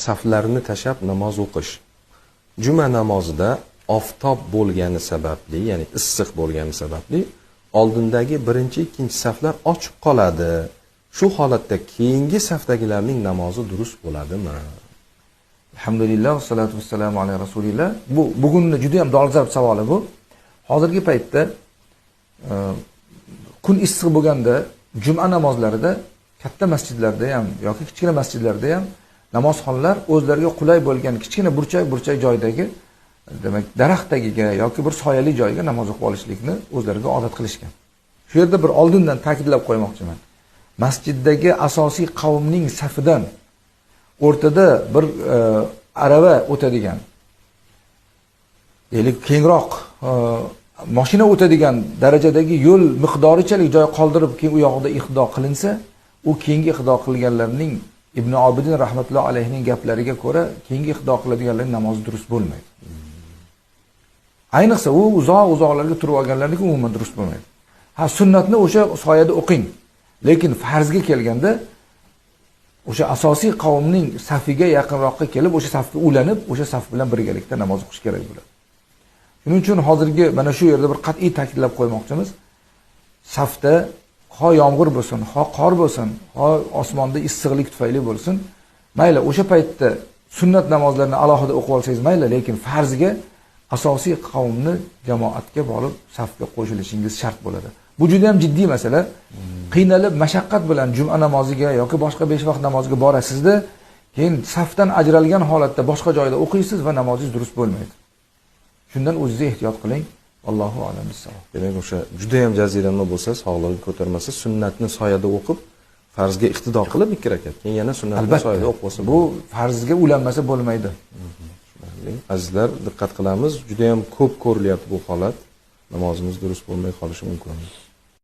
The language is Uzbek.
Saflarni tashlab namoz o'qish. Juma namozida oftob bo'lgani sababli, ya'ni issiq bo'lgani sababli oldindagi birinchi, ikkinchi saflar ochiq qoladi. Shu holatda keyingi safdagilarning namozi durust bo'ladimi? Alhamdulillah, vassalatu vassalamu ala rasulillah. Bu bugunni juda ham dolzarb savoli bu. Hozirgi paytda kun issiq bo'lganda juma namozlarida katta masjidlarda ham yoki kichkina masjidlarda ham namozxonlar o'zlariga qulay bo'lgan kichkina burchak joydagi, demak, daraxt tagiga yoki bir soyali joyga namoz o'qib olishlikni o'zlariga odat qilishgan. Shu yerda bir oldindan ta'kidlab qo'ymoqchiman. Masjiddagi asosiy qavmning safidan o'rtada bir arava o'tadigan, deylik, kengroq mashina o'tadigan darajadagi yo'l miqdorichalik joy qoldirib, keyin u yoqda iqtido qilinsa, u keyingi iqtido qilganlarning Ibn Obidin rahmatullohi alayhining gaplariga ko'ra keyingi iqtido qiladiganlarning namozi durust bo'lmaydi. Ayniqsa u uzoq-uzoqlarga turib olganlarniki umuman durust bo'lmaydi. Ha, sunnatni o'sha soyada o'qing, lekin farzga kelganda o'sha asosiy qavmning safiga yaqinroqqa kelib, o'sha safga ulanib, o'sha saf bilan birgalikda namoz o'qish kerak bo'ladi. Shuning uchun hozirgi mana shu yerda bir qat'iy ta'kidlab qo'ymoqchimiz. Safda ho yomg'ir bo'lsin, ho qor bo'lsin, ho osmonda issiqlik tufayli bo'lsin, mayli o'sha paytda sunnat namozlarini alohida o'qib olsangiz mayli, lekin farzga asosiy qavmni jamoatga borib safga qo'shilishingiz shart bo'ladi. Bu juda ham jiddiy masala. Qiynalib, mashaqqat bilan juma namoziga yoki boshqa 5 vaqt namoziga borasizda, keyin safdan ajralgan holatda boshqa joyda o'qiysiz va namozingiz durust bo'lmaydi. Shundan o'zingizni ehtiyot qiling. Allohu a'lam bissavob. Demak, o'sha juda ham jazirama bo'lsa, sog'lig'i ko'tarmasa, sunnatni soyada o'qib, farzga iqtido qilib 2 rakat, keyin yana sunnatni soyada o'qib olsa, bu farzga ulanmasa bo'lmaydi. Azizlar, diqqat qilamiz, juda ham ko'p ko'rilyapti bu holat. Namozimiz durust bo'lmay qolishi mumkin.